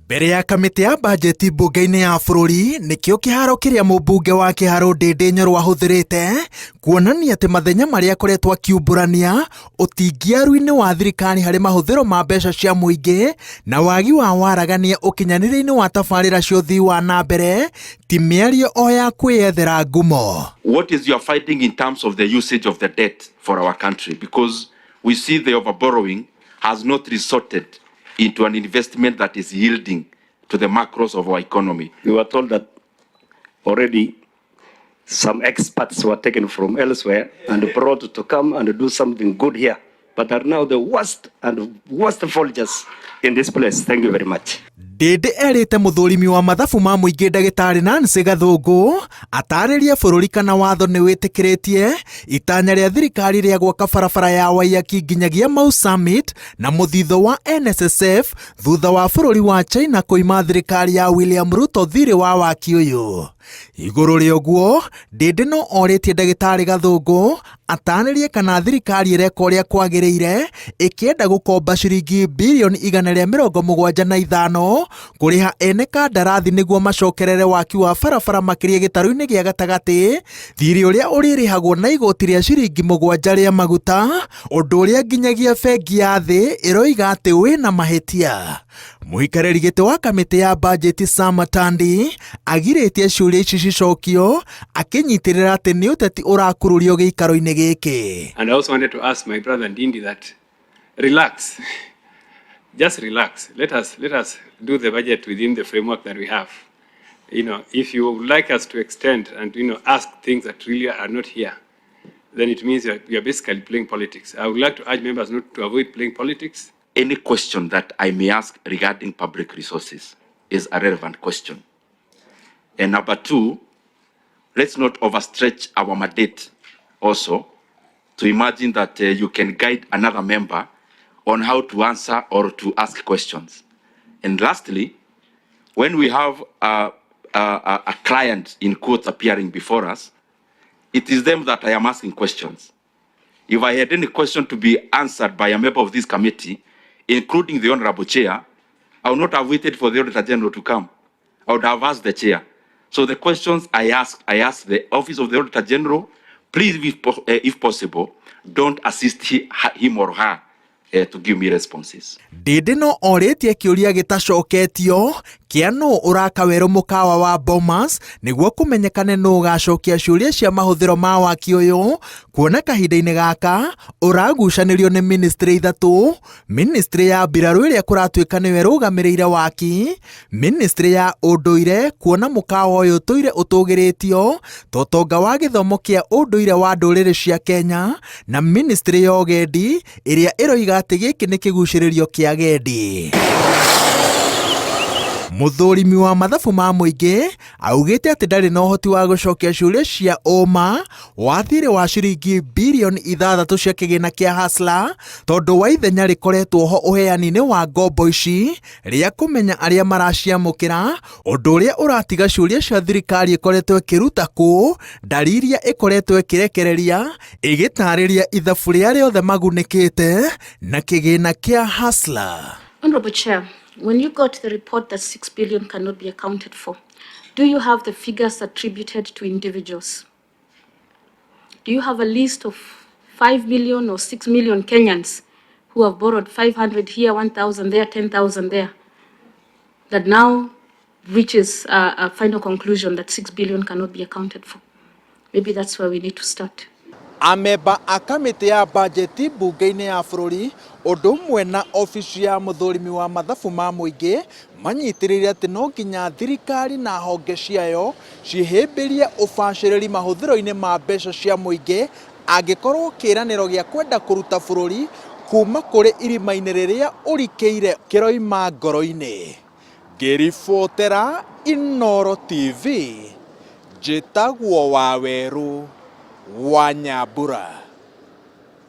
Mbere ya kamĩtĩ ya bajeti mbunge-inĩ ya bũrũri nĩkĩo kĩharo kĩrĩa mũmbunge wa Kĩharũ Ndĩndĩ Nyoro ahũthĩrĩte kuonania atĩ mathenya marĩa akoretwo akiumbũrania ũtingiaru-inĩ wa thirikari harĩ mahũthĩro ma mbeca cia mũingĩ na wagi wa waragania ũkinyanĩria-inĩ wa tabarĩra cia ũthii wa na mbere ti mĩario o ya kwĩyethera ngumo. What is your finding in terms of the usage of the debt for our country? Because we see the overborrowing has not resulted into an investment that is yielding to the macros of our economy. We were told that already some experts were taken from elsewhere and brought to come and do something good here, but are now the worst and worst vultures in this place. Thank you very much. Ndĩndĩ erĩte mũthũrimi wa mathabu ma mũingĩ ndagĩtarĩ Nancy Gathũngũ atarĩrie bũrũri kana watho nĩ wĩtĩkĩrĩtie itanya rĩa thirikari rĩa gwaka barabara ya Waiyaki nginyagia Mau Summit na mũthithũ wa NSSF thutha wa bũrũri wa China kũima thirikari ya William Ruto thirĩ wa waki ũyũ. Igũrũ rĩa ũguo, Ndĩndĩ no orĩtie ndagĩtarĩ Gathũngũ atarĩrie kana thirikari ĩreka ũrĩa kwagĩrĩire ĩkĩenda gũkomba ciringi birioni 175 kũrĩha ene kandarathi nĩguo macokerere waki wa barabara makĩria gĩtarũ-inĩ gĩa gatagatĩ thirĩ ũrĩa ũrĩrĩhagwo na igoti rĩa ciringi 7 rĩa maguta ũndũ ũrĩa nginyagia bengi ya thĩ ĩroiga atĩ wĩna mahĩtia. Mũikarĩri gĩtĩ wa kamĩtĩ ya bajeti Sam Tandi agirĩtie ciũria ici cicokio akĩnyitĩrĩra atĩ nĩ ũteti ũrakururio gĩikaro-inĩ gĩkĩ. And I also wanted to ask my brother Ndindi that relax, just relax. Let us do the budget within the framework that we have. If you would like us to extend and ask things that really are not here, then it means that we are basically playing politics. I would like to urge members not to avoid playing politics. Any question that I may ask regarding public resources is a relevant question. And number two, let's not overstretch our mandate also to imagine that you can guide another member on how to answer or to ask questions. And lastly, when we have a client in quotes appearing before us, it is them that I am asking questions. If I had any question to be answered by a member of this committee, including the Honorable Chair, I would not have waited for the Auditor General to come. I would have asked the Chair. So the questions I asked the Office of the Auditor General, please, if possible, don't assist him or her to give me responses. Ndĩndĩ no orĩtie kĩũria gĩtacoketio kĩa nũ ũraka werũ mũkawa wa Bomas nĩguo kũmenyekane nũ ũgacokia ciũria cia mahũthĩro ma waki ũyũ kuona kahinda-inĩ gaka ũragucanĩrio nĩ ministry ithatũ, ministry ya mbirarũ ĩrĩa kũratuĩka nĩyo ĩrũgamĩrĩire waki, ministry ya ũndũire kuona mũkawa ũyũ ũtũire ũtũgĩrĩtio ta ũtonga wa gĩthomo kĩa ũndũire wa ndũrĩrĩ cia Kenya, na ministry ya ũgendi ĩrĩa ĩroiga atĩ gĩkĩ nĩ kĩgucĩrĩrio kĩa agendi. Mũthũrimi wa mathabu ma mũingĩ augĩte atĩ ndarĩ na ũhoti wa gũcokia ciũria cia ũma wa thirĩ wa ciringi birioni 6 cia kĩgĩna kĩa Hustler tondũ wa ithenya rĩkoretwo ho ũheani-inĩ wa ngombo ici rĩa kũmenya arĩa maraciamũkĩra, ũndũ ũrĩa ũratiga ciũria cia thirikari ĩkoretwo ĩkĩruta kũ ndari iria ĩkoretwo ĩkĩrekereria ĩgĩtarĩria ithabu rĩa rĩothe magunĩkĩte na kĩgĩna kĩa Hustler. Honorable Chair, when you got the report that 6 billion cannot be accounted for, do you have the figures attributed to individuals? Do you have a list of 5 million or 6 million Kenyans who have borrowed 500 here, 1,000 there, 10,000 there, that now reaches a final conclusion that 6 billion cannot be accounted for? Maybe that's where we need to start. Amemba a kamĩtĩ ya bajeti mbunge-inĩ ya bũrũri ũndũ ũmwe na obici ya mũthũrimi wa mathabu ma mũingĩ manyitĩrĩire atĩ no nginya thirikari na honge ciayo cihĩmbĩrie ũbacĩrĩri mahũthĩro-inĩ ma mbeca cia mũingĩ angĩkorwo kĩĩranĩro gĩa kwenda kũruta bũrũri kuma kũrĩ irima-inĩ rĩrĩa ũrikĩire kĩroima ngoro-inĩ. Ngĩribotera Inooro TV, njĩtagwo Wawerũ wa Nyambura.